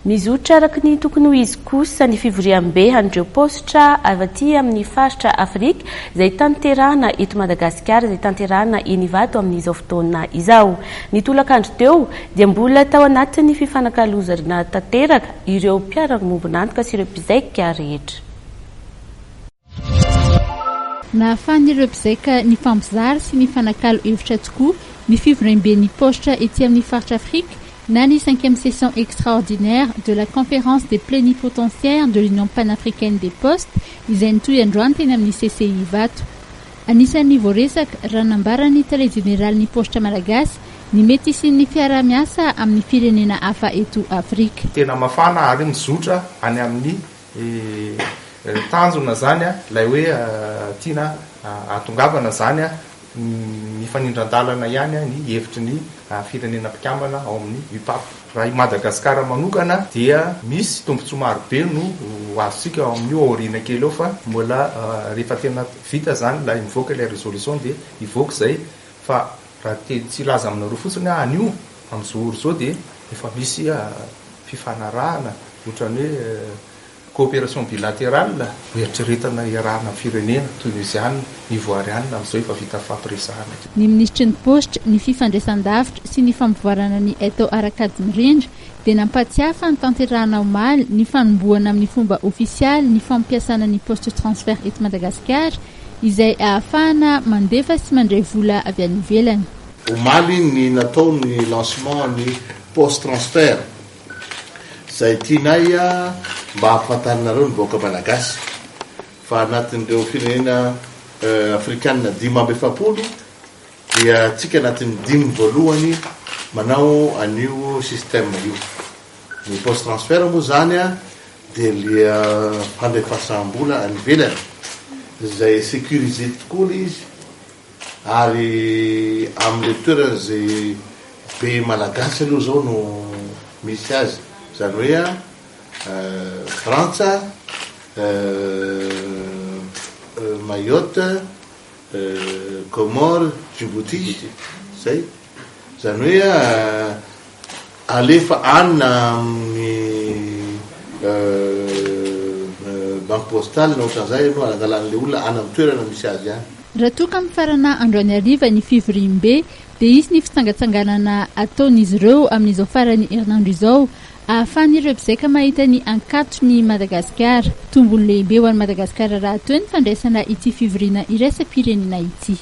Mizotra araka ny tokony ho izy kosa ny fivoriambe an'ireo paositra avy aty amin'ny faritra Afrika izay tanterahana eto Madagasikara izay tanterahana eny Ivato amin'izao fotoana izao. Ny tolakandro teo dia mbola tao anatin'ny fifanakalozana tanteraka ireo mpiara-miombon'antoka sy ireo mpizaika rehetra. Nahafahan'ireo mpizaika nifampizara sy nifanakalo hevitra tokoa ny fivoriamben'ny paositra ety amin'ny faritra Afrika na ny cinquième session extraordinaire de la conférence des plénipotentiaires de l'Union panafricaine des postes izay nitohy androany teny amin'ny CCI Ivato. Anisan'ny voaresaka, raha nambaran'ny tale jeneralin'ny paositra malagasy, ny mety hisian'ny fiaraha-miasa amin'ny firenena hafa eto Afrika. Tena mafana ary mizotra any amin'ny tanjona izany ilay hoe tiana hahatongavana izany mifanindran-dalana ihany ny hevitry ny firenena mpikambana ao amin'ny UPAP. Raha i Madagasikara manokana dia misy tombontsoa marobe no ho azontsika ao amin'io aoriana kely eo fa mbola rehefa tena vita izany ilay mivoaka ilay résolution dia hivoaka izay fa raha te tsy hilaza aminareo fotsiny aho anio amin'izao ora izao dia efa misy fifanarahana ohatran'ny hoe Coopération bilatérale, eritreretana iarahana amin'ny firenena, Toniziana, Ivoariana, amin'izao efa vita fifampiresahana. Ny minisitry ny Paositra, ny Fifandraisandavitra sy ny Fampivoarana ny Haitao ara-kajy mirindra dia nampahatsiahy fa notanterahana omaly ny fanombohana amin'ny fomba ofisialy ny fampiasana ny Poste Transfert eto Madagasikara izay ahafahana mandefa sy mandray vola avy any ivelany. Omaly ny natao ny lancement ny Poste Transfert. Izay tianay mba hampafantarinareo ny vahoaka Malagasy fa anatin'ireo firenena Afrikana 45 dia tsika anatin'ny dimy voalohany manao an'io système io. Ny post transfert moa zany dia le fandefasam-bola any ivelany izay sécurisé tokoa le izy Ary amin'ilay toerana izay be Malagasy aloha izao no misy azy, izany hoe Frantsa, Mayotte, Comores, Djibouti, izay. Izany hoe Alefa any amin'ny banque postale na ohatran'izay aloha angalan'ilay olona any amin'ny toerana misy azy any. Raha toa ka mifarana androany hariva ny fivoriambe dia hisy ny fitsangatsanganana ataon'izy ireo amin'izao faran'ny herinandro izao ahafahan'ireo mpizaika mahita ny ankaton'i Madagasikara. Tombony lehibe ho an'i Madagasikara rahateo ny fandraisana ity fivoriana iraisam-pirenena ity.